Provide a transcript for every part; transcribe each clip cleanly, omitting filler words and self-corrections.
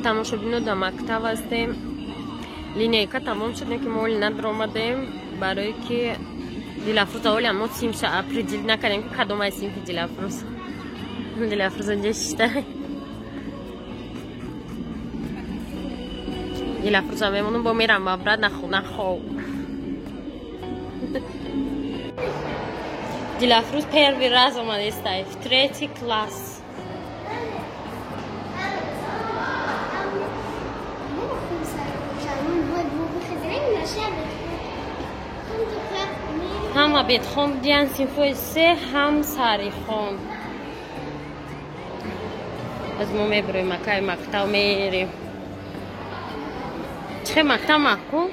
Тамошобино, дар мактаб ҳастем. Линейка тамом шуд, не ки мо оли надромадем, барое ки Дилафрӯза оли мо симша определить накардем, ки кадом ай симфи Дилафрӯз. Дилафрӯз онҷа шишта. Дилафрӯза мемонам, бо мерам ба брат нахов. Дилафрӯз первый раз омадестай в третий класс. Ҳам обедхон будиян синфои се, ҳам сарихон. Аз мо мебироем, акай мактаб мерем. Чихе мактаб маҳкум?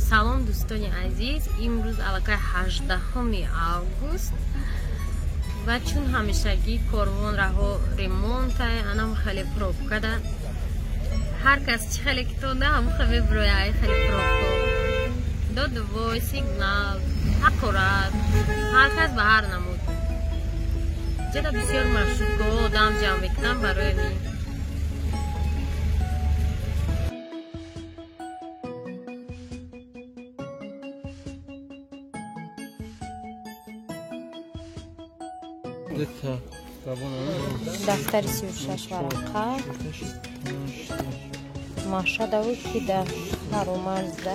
Салом, дӯстони азиз. Имрӯз аллакай 18 август ва чун ҳамешагӣ корвон раҳо ремонтай, анам хеле пробкада. Ҳар кас чӣ хеле ки тонда, ҳамон хеле мебироя ай хеле пробко. Додувой, сигнал, ҳақорат, ҳар кас ба ҳар намуд. Ҷада бисёр маршруткаҳо одам ҷамъ мекунанд барои ми. Дафтари 36 варақа. Машадаву ки дар ҳаромарзда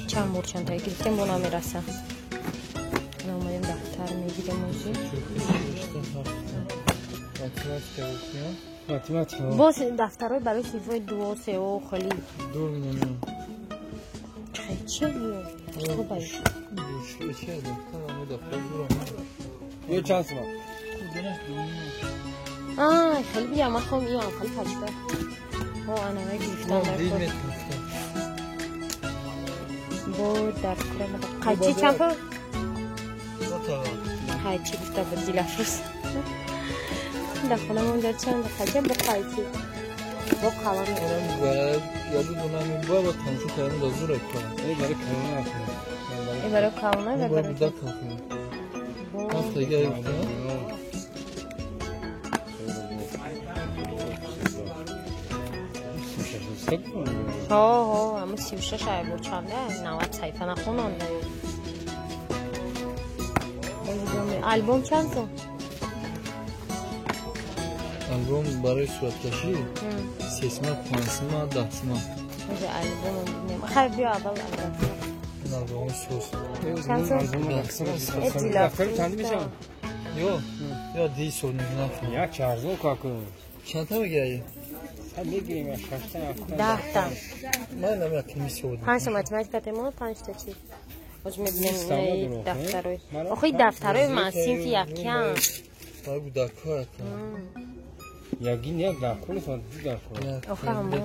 чанд бор чандтае гирифтем, бо намераса. Намоем дафтар мегирем озӣ. Боз дафтарҳои барои синфҳои дуо, сео хеле. Чи? Хеле бия, ман хом иам хеле пачка. О, анава гирифтам дар кор. Бо дар кора қайчи чанд пул? Қайчи гуфта буд Дилафрӯз. Дар хонамон дар чанд қайчи бо қайчи. Бо қалам. Э барои калона ва барои ҳо ҳо, ҳамун 36 ай бо чанда 90 саҳифа нахонанда. Альбом чанд сом? Альбом барои сураткашӣ 3 сима, 5 сима, 10 сима. Оҷа альбом бинем. Хайр, биё аввал альбом. Альбом сос. Чанд сом? Дафтар чанд мешавад? Ё, ё 10 сом мегирам. Як чарзо каку. Чанд та мегирӣ? Даҳта. Ман намедонам ки мисол. Панҷта математика темон, панҷта чи? Оз мебинем дафтарои. Охи дафтарои ман синфи якям. Барои кӯдакҳо. Ягин як дар кор нест, ду дар кор. Охи ҳамон.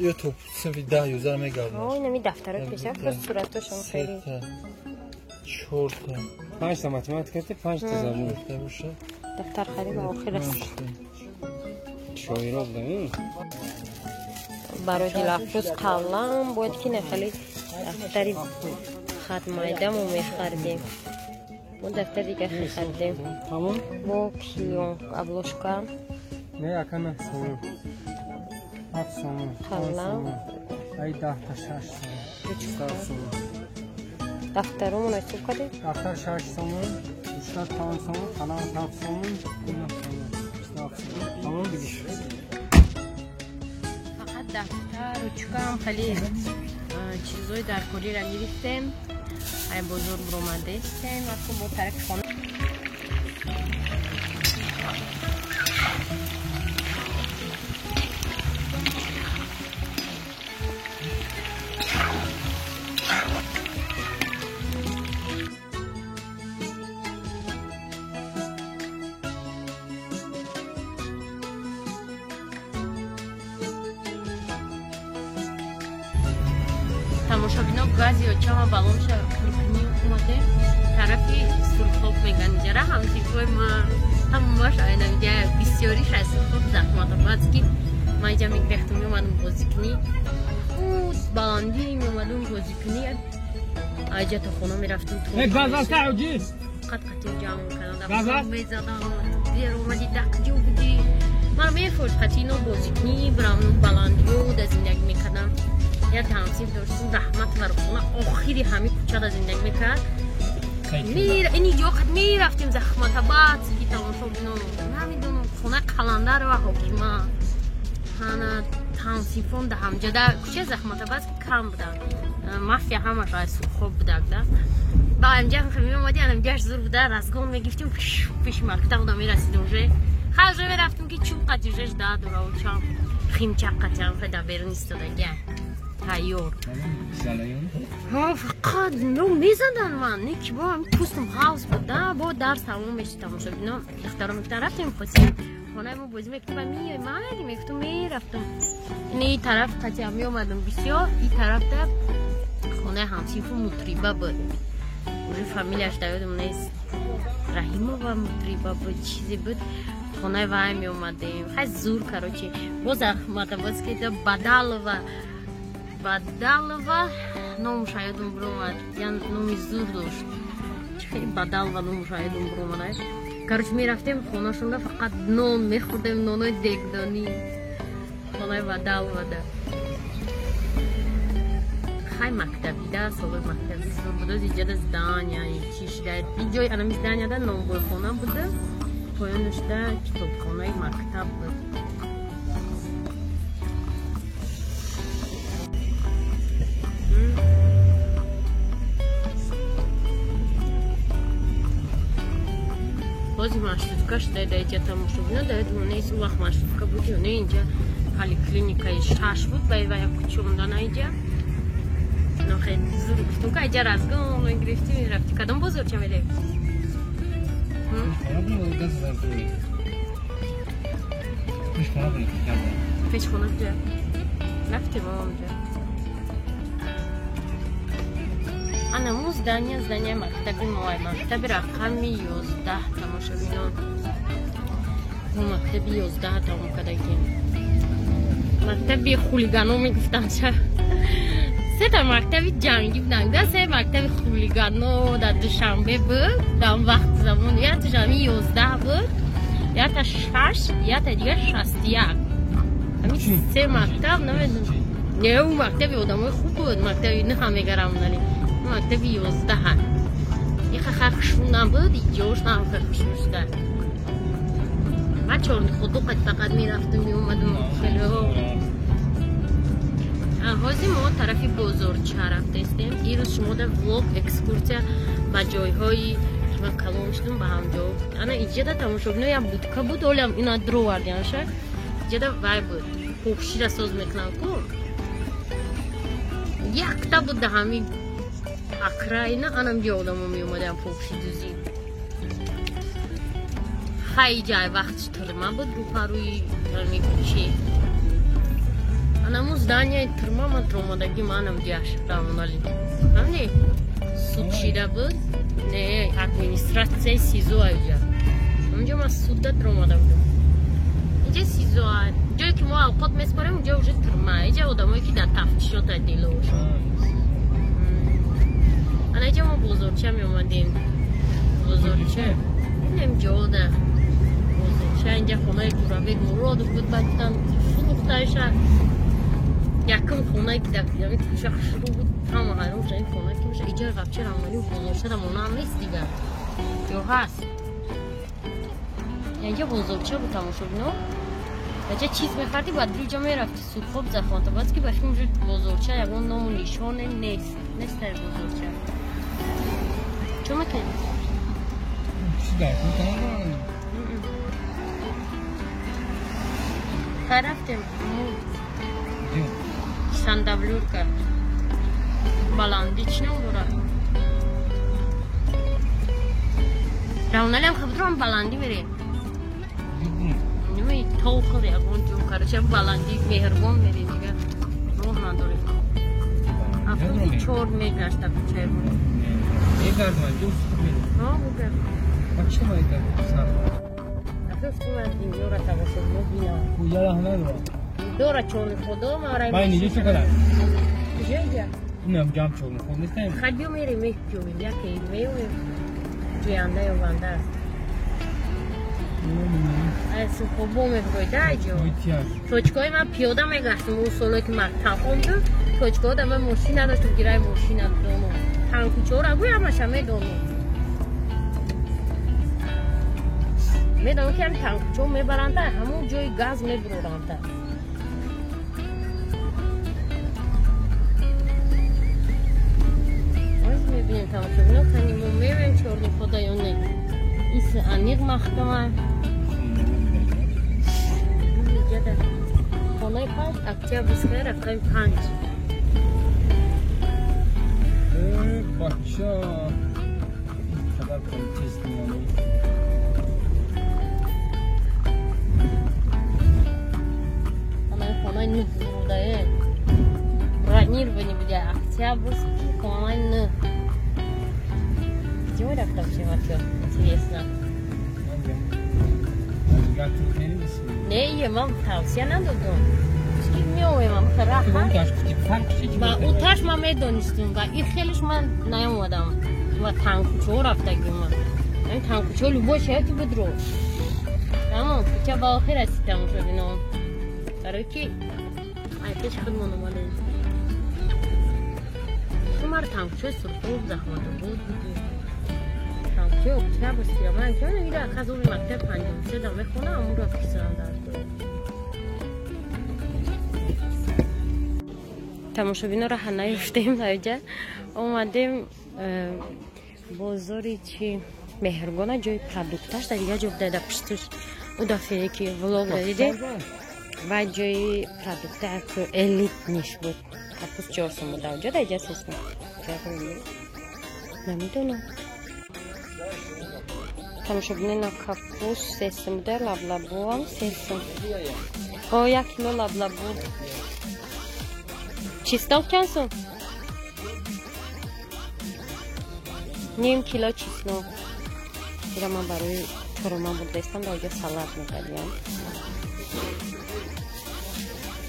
Ё то синфи 10 11 мегардад. О, инами дафтарои пеша просто суратошон хеле. Чорта. Панҷта математика те, панҷта забон. Дафтар харид ба охир аст. Шоиро будам. Барои Дилафрӯз қалам бояд ки нахеле дафтари хатмайдамо мехаридем. Мо дафтари дига хехаридем. Бо киён обложка. Не, ака 9 сомон. 7 сомон. Қалам. Ай 10 та 6 сомон. 7 сомон. Дафтаромон ҳисоб кардем? Дафтар 6 сомон, ручка 5 сомон, қалам 7 сомон, 9 сомон. 7 сомон. Тамом бигир. Фақат дафтар, ручкаам хеле чизои даркориро гирифтем. Ай бозор биромадестем, вақто бо тарафи хона. Тамошобино, гази очама балонша пуркунӣ омадем. Тарафи Сурхоб меган ҷара ҳамсинфои ма ҳамаш айнамҷа бисёриш аз Сурхоб Захматобад ки ман иҷа мегрехтам, меомадам бозикунӣ. Баландӣ меомадам бозикунӣ. Айҷа то хона мерафтем. Қат қатим ҷамъ мекардам, мезадам, дер омади, дақҷо будӣ. Ман мефош қати ино бозикунӣ, бирам баландиё да зиндагӣ мекардам. Як ҳамсиф доштум, раҳмат бар хона, охири ҳами кӯчада зиндагӣ мекард. Ини ҷо қат мерафтем захматабад, ки тамошо бинам. Намедонам, хона қаландар ва ҳокима. Ҳана ҳамсифон да ҳамҷада кӯчаи захматабад кам буданд. Мафия ҳамаш аз хоб будак да. Ба ҳамҷа меомадӣ, анамҷаш зур буда, разгон мегирифтем, пеши мактаб да мерасидем уже. Хай уже мерафтем ки чӯб қатижеш да дора чам химчак қатиам да берун истодагия. Тайёр. Ҳа, фақат но мезадан ман, не ки бо пӯстам ғавз буд да, бо дарс тамом мешид тамошо бино. Духтаро мегуфтан рафтем қосим. Хонаи мо бозӣ мекунем ва меоем, майли мегуфтум мерафтам. Ин тараф қатиам меомадам бисёр, ин тарафта хонаи ҳамсинфу мутриба буд. Уже фамилияш дар ёдам нест. Раҳимова мутриба буд, чизе буд. Хонаи вай меомадем. Хай зур, короче. Боз Ахмадабоз ки Бадалова. Бадалова номаш ёдам биромад. Я номи зур дошт. Чӣ хеле Бадалова номаш ёдам биромад. Короче, мерафтем хонашонда фақат нон мехӯрдем, нонои дегдонӣ. Хонаи Бадаловада. Хай мактабида, солои мактабӣ зур буда, иҷода здания, чи шида. И ҷои анами зданияда нонбойхона буда, поёнашда китобхонаи мактаб буд. Бози маршрутка шуда да иҷа тамошо бино, да ёдам нест, у вақт маршрутка буд ё не, инҷа поликлиникаи шаш буд, ба ва як кӯча монда наиҷа. Зур гуфтум ки айҷа разгон мегирифтӣ мерафтӣ. Кадом бозорча мерем? Пешхона куҷа? Рафтем онҷа. Ана мо здания, здания мактаби мо, мактаби рақами 11 тамошобинон. Мо мактаби 11 тамом кардагим. Мактаби хулигано мегуфтанд ша. Сета мактаби ҷангӣ буданд, да се мактаби хулигано дар Душанбе буд, дар он вақт замон, якта ҳами 11 буд, якта 6, якта дигар 61. Ҳами се мактаб намедонам. Не, ӯ мактаби одамои хуб буд, мактаби не ҳам мегарамонали. Мактаби 11. Иха хай хушрӯ набуд, иҷош ҳам хай хушрӯ шуда. Ман чорни худо қад фақат мерафтам, меомадам хеле. Ҳозир мо тарафи бозорча рафтаистем. Ирӯз шумо дар влог экскурсия ба ҷойҳои ки ман калон шудам ба ҳамҷо. Ана иҷода тамошобино як будка буд, олям ина дровардианша. Иҷода вай буд. Попшира соз мекунанд ку. Якта буд дар ҳамин окраина, анам ҷо одамо меомаданд попши дузӣ. Хай ҷай вақтш тирма буд рӯпарӯи ҳамин кӯчи. Анамо зданияи тирма ман омадагӣ манам ҷаш равонали. Фаҳмидӣ? Суд шида буд. Не, администратсияи СИЗО аҷа. Онҷо ман судда омада будам. Инҷа СИЗО, ҷое ки мо авқот меспорем, онҷо уже тирма. Инҷа одамое ки дар тафтишот делошон. Ана инҷа мо бозорча меомадем. Бозорча. Инам ҷода. Бозорча инҷа хонаи Ҷурабек Муродов буд, баъд гуфтанд фурӯхташа. Якум хонае ки дар кӯча хушрӯ буд, ҳама ҳайрон шуданд, ин хона ки боша, иҷои вообще рамонӣ бозорча монанд нест дигар. Ё ҳаст. Инҷа бозорча буд тамошобино. Инҷа чиз мехардӣ, баъд ҷо мерафтӣ Сурхоб Захматабад, баъд ки ба фикр уже бозорча ягон ному нишоне нест. Нест дар бозорча. Чо мекунӣ? Хай рафтем. Сандавлюрка. Баландӣ чӣ ном дорад? Равоналиам хабдурам баландӣ мерем. Ними толқир ягон ҷо, короче, баландӣ меҳрубон мерем дигар. Роҳ надорем. Автобус 4 мегашта кӯчаи мо. Мегардам, ҷо мерем. Ҳа, бугар. Ба чӣ мегардам? Автобус инҷора тамошо бинам. Куяла ҳама дорад. Дора чорни худо, ман Ман инҷо чӣ кардам? Куҷо инҷа? Инам ҷамъ чорнуход нестем. Хай биё мерем, меҷӯем, яке меоем. Ҷӯянда ё банда аст. Сурхобо меброида айҷо. Точкаҳои ман пиёда мегаштам, он солое ки мактаб хондам, точкаҳо да ман мошин надоштам, гираи мошина донам. Танкучора гӯй ҳамаша медонам. Медонам ки ҳам танкучо мебаранда, ҳамон ҷои газ мебуроранда. Оз мебинем тамошобино, кани мо мевем чорнухода ё не. Ис аниқ маҳкама. Хонаи панҷ, Октябрьская, рақами 5. Бача, қадар полицист мемонӣ. Хонаи нӯҳ бурдае. Бронирование буде Октябрьский, хонаи нӯҳ. Где мы рафта бошем, Артём? Интересно. Не, ман тавсия надодам. Чӣ меоем, раха. Ва уташ ман медонистам ва и хелеш ман наомадам. Ва танкучо рафтагим ман. Ҳамин танкучо любой шаҳр бидро. Тамом, кӯча ба охир расид тамошобино. Барои ки ай пеш худмон омадем. Шумар танкучои Сурхоб Захматобод буд. Танкучои Октябрьский ман ки ира казови мактаб 53 да мехонам, амуро писам дар дор. Тамошобино раҳа наёфтем наҷа. Омадем бозори чи Меҳргона, ҷои продукташ дар дигар ҷо буда, дар пушташ. У дафъае ки влог дидем, ва ҷои продукта элит ниш буд. Капус 4 сом буда. Ҷо дар ҷа сесм. Намедонам. Тамошобино на капус 3 сом буда, лаблабуам 3 сом. О, 1 кило лаблабу. Чеснок чанд сом? Ним кило чеснок. Ира ман барои чорума бурдаистам, дар оҷа салат мекардям.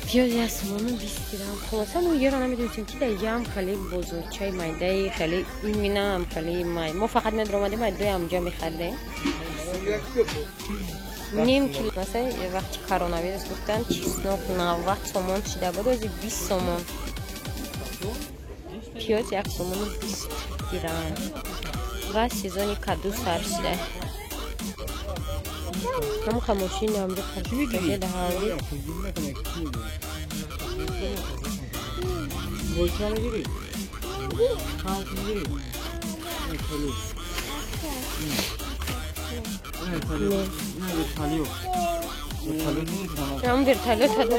Пиёз 1 сомону 20 дирам. Хулоса мо ёро намедонистем ки дар иҷа ҳам хеле бозорчаи майдаи хеле имина ҳам хеле май. Мо фақат медаромадем, ай дуи ҳамҷа мехаридем. Ним кило. Масалан, вақти коронавирус гуфтан чеснок 90 сомон шида буд, ози 20 сомон. Пиёз 1 сомону 20 дирам. Ва сезони каду сар шида. Ҳамха мошин ҳамҷо паркида дар ҳавлӣ. Ҳам вертолёт ҳада.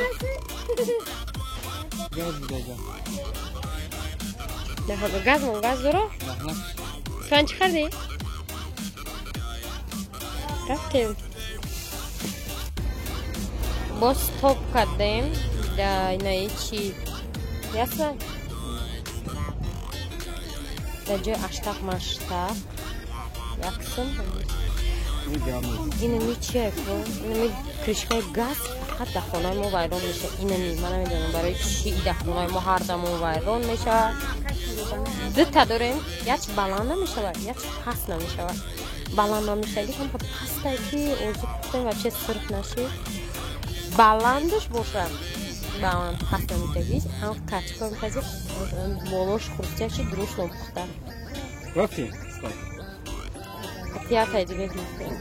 Газ мон газ дора? Исфан чӣ хардӣ? Рафтем. Боз стоп кардем дар инаи чи ясно? Дар ҷои аштақ маштақ як сум. Инами чия ко? Инами крышкаи газ фақат дар хонаи мо вайрон мешавад. Инами ман намедонам барои чи дар хонаи мо ҳар дамон вайрон мешавад. Дута дорем, як баланд намешавад, як паст намешавад. Баланд намешавад, ҳам пастай ки озу пухтем вообще сурх нашид. Баландаш бошад, баланд паст намешавад, ҳам качка мехазид, болош хурсия шид, дуруст нопухта. Рафтем. Театр дига мефтем.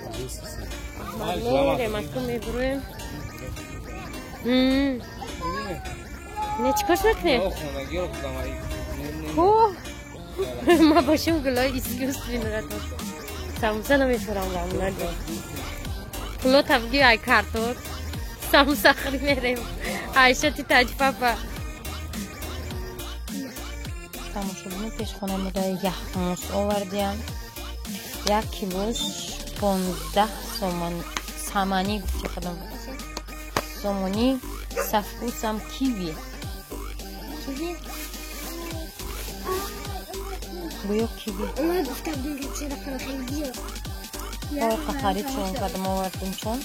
Мерем, аку мебуроем. Не чӣ кор мекунем? Ма бошим гулои искусственный самуса намефурам рамнаги. Пуло табги ай картот. Самуса хӯри мерем. Айша ти таҷпапа. Тамошобино пешхона мода яхмус овардиям. 1 килош 15 сомон. Самани гуфти худам. Сомони сафкусам киви. Киви? Гӯё киви. Харид чон кардам овардум чон.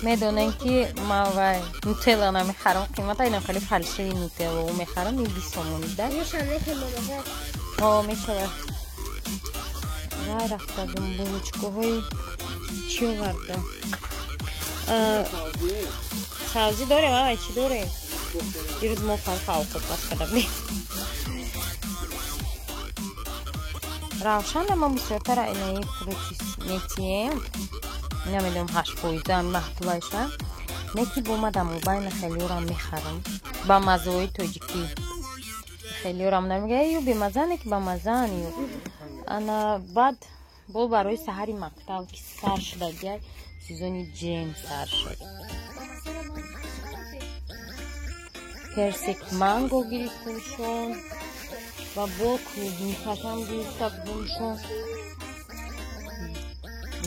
Медонем ки ма вай нутелла намехарам, қимата инам хеле фальшиви нутелло мехарам, ин 20 сомонӣ да. Ҳо, мешавад. Вай рафтадум булочкаҳои чӣ овардам? Сабзӣ дорем, ава чӣ дорем? Дирӯз мо фарха овқот пас карда будем. Равшана мо бисёртара инаи фрутис метием. Намедонам 8% маҳтулайша. Не ки бо ма дар мобайна хелиёрам мехарам. Ба маззаҳои тоҷикӣ. Хелиёрам намега, ю бемазза, не ки ба маззаан ю. Ана баъд бо барои саҳари мактаб ки сар шудагиай, сезони ҷем сар шуд. Персик манго гирифтемшон ва бо клубникашам гирифта будемшон.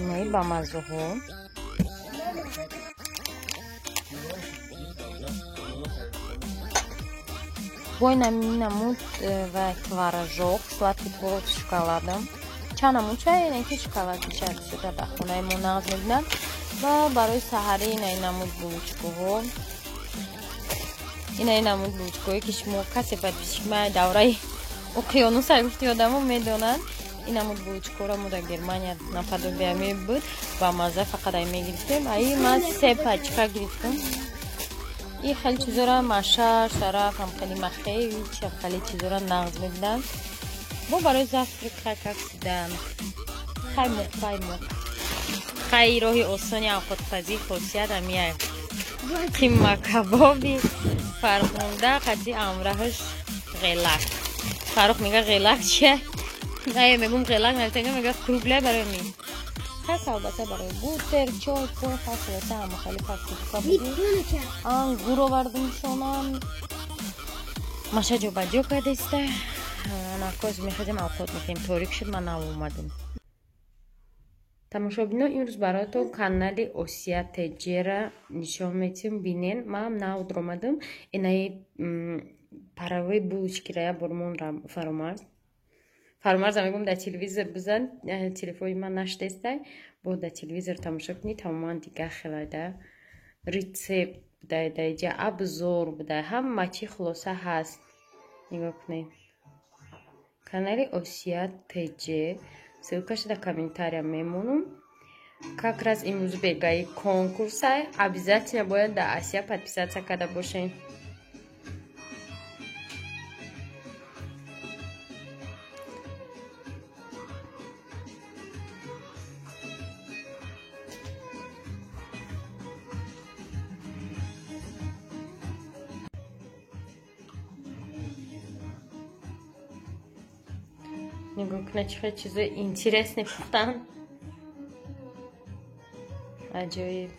Инаи ба маззаҳо. Бо инами намуд ва творожок, сладкий творог с шоколадом. Чанд намуд чай, ин ки шоколади чай бисёртар дар хонаи мо нағз мебинанд. Ва барои саҳарӣ инаи намуд булочкаҳо. Инаи намуд булочкаҳое ки шумо касе подписчик ма давраи уқёнуса гуфти одамо медонанд. Ин намуд булочкаҳоро мо дар Германия наподобие мебуд, ба мазза фақат ай мегирифтем. Аи ман се пачка гирифтам. И хеле чизора маша, шараф, ҳам хеле махевич, ҳам хеле чизора нағз мебинанд. Бо барои завтрак хай как всегда. Хаймоқ, хаймоқ. Хай роҳи осони авқотпазӣ хосият амияй. Қимма кабоби фархунда қати амраҳаш ғелак. Фарух мега ғелак чия? Не, мегум ғелак навитага мега круглай барои ми. Хай колбаса барои бутер, чой, пой, хай хулоса ҳама хеле пакетка буд. Ангур овардум шонам. Маша ҷобаҷо кардеста. Накоз мехезем авқот мекунем. Торик шуд, ман нав омадем. Тамошобино, имрӯз бароятон канали Осия ТЖ-ра нишон метиҳем. Бинен, ман нав омадам. Инаи паровой булочкира я бормон фаромарз. Фаромарза мегӯм дар телевизор бизан, телефони ман наштестай, бо дар телевизор тамошо кунӣ, тамоман дигар хелайда. Рецепт будай, дар иҷа обзор будай, ҳама чи хулоса ҳаст. Нигоҳ кунед. Канали Осия ТЖ, ссылкаша дар комментария мемонам. Как раз имрӯз бегаи конкурсай, обязательно бояд дар Осия подписаться карда бошед. Нигоҳ кунед, чӣ хеле чизои интересне пухтан. Аҷоиб.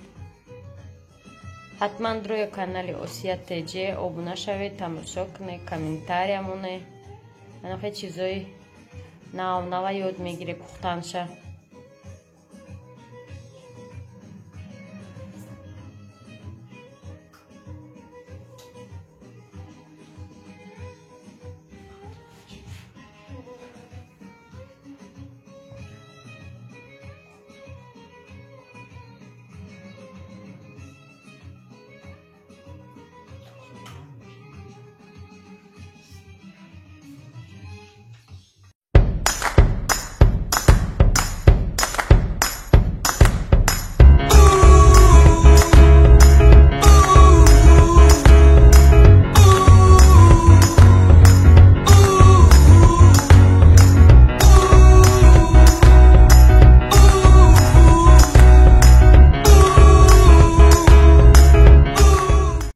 Ҳатман рӯи канали Осия ТЖ обуна шавед, тамошо кунед, комментария монед. Ана хеле чизои нав нава ёд мегиред пухтанша.